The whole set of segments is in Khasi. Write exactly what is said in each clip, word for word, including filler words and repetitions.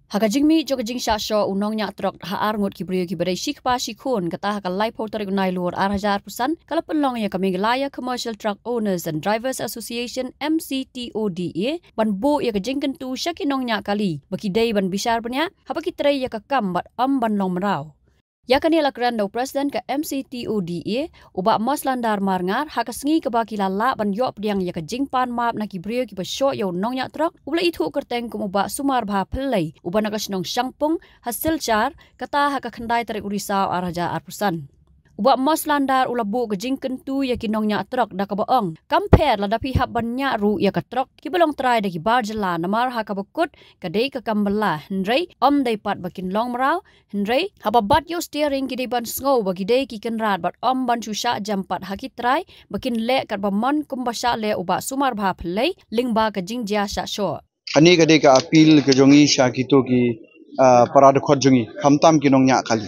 Ha ka jingmih jong ka jingshah shoh u nongñiah trok ha ar ngut ki briew kiba dei shi kpa shi khun, kata ha ka laiphew tarik u Nailur ar hajar arphew san, ka la pynlong ïa ka Meghalaya Commercial Truck Owners and Drivers Association, M C T O D A, ban buh ïa ka jingkyntu sha ki nongñiah kali ba ki dei ban bishar bniah haba ki trei ïa ka kam bad ym ban long mraw. Ïa kane la kren da u President ka M C T O D A, u Bah Moslandar Marngar, ha ka sngi kaba ki la lah ban ïoh pdiang ïa ka jingpan map na ki briew kiba shoh ïa u nongñiah trok uba la ithuh kyrteng kum u Bah Sumarbha Phyllei, uba na ka shnong Shangpung ha Silchar, kata ha ka khyndai tarik u Risaw ar hajar arphew san. U Bah Moslandar u la buh ka jingkyntu ïa ki nongñiah trok da kaba ong, kam pher lada phi hap ban ñiah ruh ïa ka trok kiba long trai da ki bar jylla, namar ha kaba kut ka dei ka kam bylla, hynrei ym dei pat ba kin long mraw, hynrei haba bat ïa u steering ki dei ban sngew ba ki dei ki kynrad bad ym ban shu shah jem pat ha ki trai ba kin leh katba mon kumba shah leh u Bah Sumarbha Phyllei lyngba ka jingjia shah shoh. Kane ka dei ka appeal ka jong ngi sha kito ki, ah, para dkhot jong ngi, khamtam ki nongñiah kali.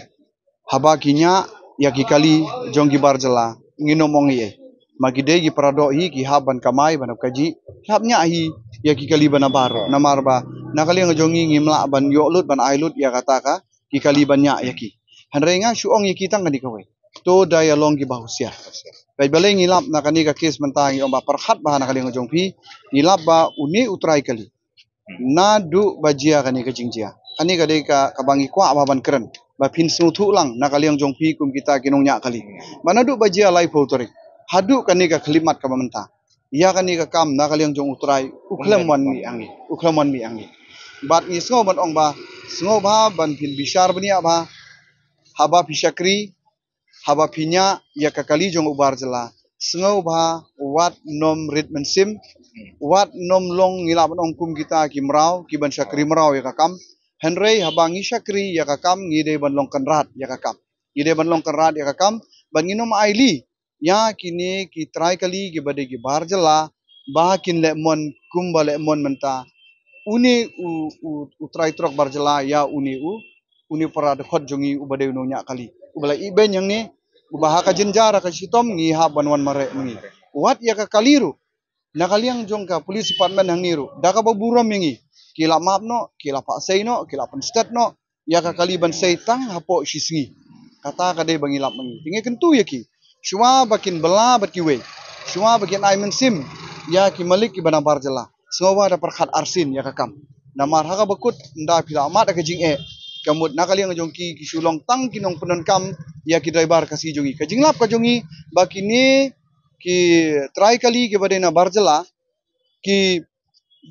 Haba ki ñiah ïa ki kali jong ki bar jylla, ngin ym ong ei ei. Ma ki dei ki para doh hi, ki hap ban kamai ban hap kajih, ki hap ñiah hi ïa ki kali ba nabar. Namar ba na ka liang jong ngi ngim lah ban ïoh lut, ban ai lut ïa kata ka ki kali ban ñiah ïa ki. Hynrei nga shu ong ïa ki tang kane kawei, to da ïalong kiba husiar. Bad balei ngi lap na kane ka case mynta, ngi ong ba pyrkhat ba na ka liang jong phi, ngi lap ba une u trai kali, naduh ba jia kane ka jingjia, kane ka dei ka, kaba ngi kwah ba ban kren, ba phin sngewthuh lang na ka liang jong phi kum kita ki nongñiah kali, ba naduh ba jia laiphew tarik haduh kane ka khyllipmat kaba mynta, ïa kane ka kam na ka liang jong u trai u khlem wan mih ha ngi, u khlem wan mih ha ngi. Bad ngi sngew ban ong ba, sngewbha ban phin bishar bniah bha, haba phi shakri, haba phi ñiah ïa ka kali jong u bar jylla, sngewbha wat nym rit mynsiem, wat nym long, ngi lah ban ong, kum kita ki mraw, ki ban shakri mraw ïa ka kam. Hynrei haba ngi shakri ïa ka kam, ngi dei ban long kynrad ïa ka kam. Ngi dei ban long kynrad ïa ka kam, ban ngin ym ailad ïa kine ki trai kali kiba dei ki bar jylla, ba kin leh mon kumba leh mon mynta une u, u, u trai trok bar jylla ïa une u, une para dkhot jong ngi uba dei u nongñiah kali, uba la ibeiñ hangne, uba ha ka jynjar ha ka shitom ngi hap ban wan mareh ma ngi. Wat ïa ka kali ruh, na ka liang jong ka police department hangne ruh, da kaba burom ïa ngi, ki la map noh, ki la phahsei noh, ki la pynstet noh ïa ka kali ban sei tang hapoh shi sngi. Kata ka dei ba ngi lap ma ngi. Te ngi kyntu ïa ki, shuwa ba kin bylla bad kiwei, shuwa ba kin ai mynsiem ïa ki malik kiba nabar jylla, sngewbha da pyrkhat arsien ïa ka kam. Namar ha kaba kut, ynda phi la mad ha ka jingeh, ka mut na ka liang jong ki, ki shu long tang ki nongpyndonkam ïa ki driver Khasi jong ngi. Ka jinglap ka jong ngi ba kine ki trai kali kiba dei nabar jylla, ki,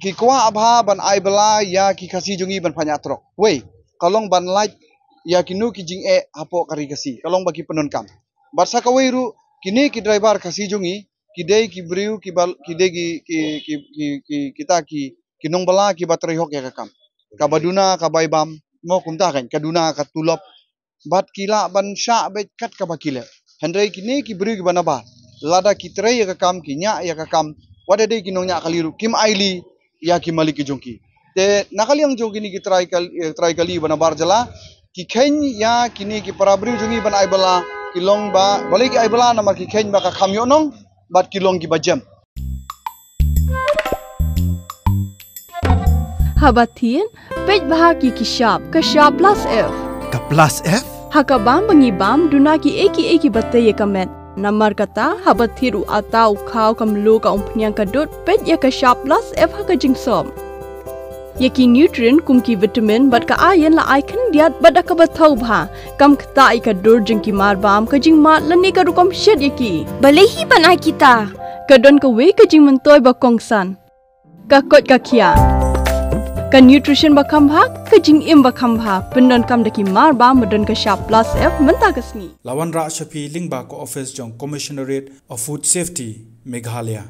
ki kwah bha ban ai bylla ïa ki Khasi jong ngi ban phah ñiah trok. Wei, ka long ban lait ïa kino ki jingeh hapoh ka ri Khasi, ka long ba ki pyndonkam. Bad sa kawei ruh, kine ki driver Khasi jong ngi, ki dei ki briew kiba, ki dei ki, ki, ki, ki, ki, kita ki, ki nongbylla kiba trei hok ïa ka kam. Kaba duna ka bai bam, mo, kumta kan, ka duna ka tulop. Bad ki lah ban shah beit kat kaba ki leh. Hynrei kine ki briew kiba nabar, lada ki trei ïa ka kam, ki ñiah ïa ka kam, wat la dei ki nongñiah kali ruh, kim ailad ïa ki malik ki jong ki. Te na ka liang jong kine ki trai kal-, eh, trai kali ba nabar jylla, ki kheiñ ïa kine ki para briew jong ngi ban ai bylla, ki long ba, balei ki ai bylla, namar ki kheiñ ba ka kham ïoh nong, bad ki long kiba jem. Haba thied, peit bha ki ki shap, ka shap plus F. Ka plus F? Ha ka bam ba ngi bam, duna kiei kiei kiba tei ïa ka met. Namar kata, haba thied u atta, u khaw, ka mluh, ka umphniang, ka dud, peit ïa ka shap plus F ha ka jingsop. Ïa ki nutrient kum ki vitamin bad ka iron la ai khyndiat bad da kaba thaw bha. Kam ktah ïa ka dur jong ki marbam, ka jingmad lane ka rukom shet ïa ki. Balei hi ban ai kita? Ka don kawei ka jingmyntoi ba kongsan. Ka koit ka khiah. Ka nutrition ba kham bha, ka jingim ba kham bha. Pyndonkam da ki marbam ba don ka shap plus F mynta ka sngi. La wanrah sha phi lyngba ka office jong Commissionerate of Food Safety, Meghalaya.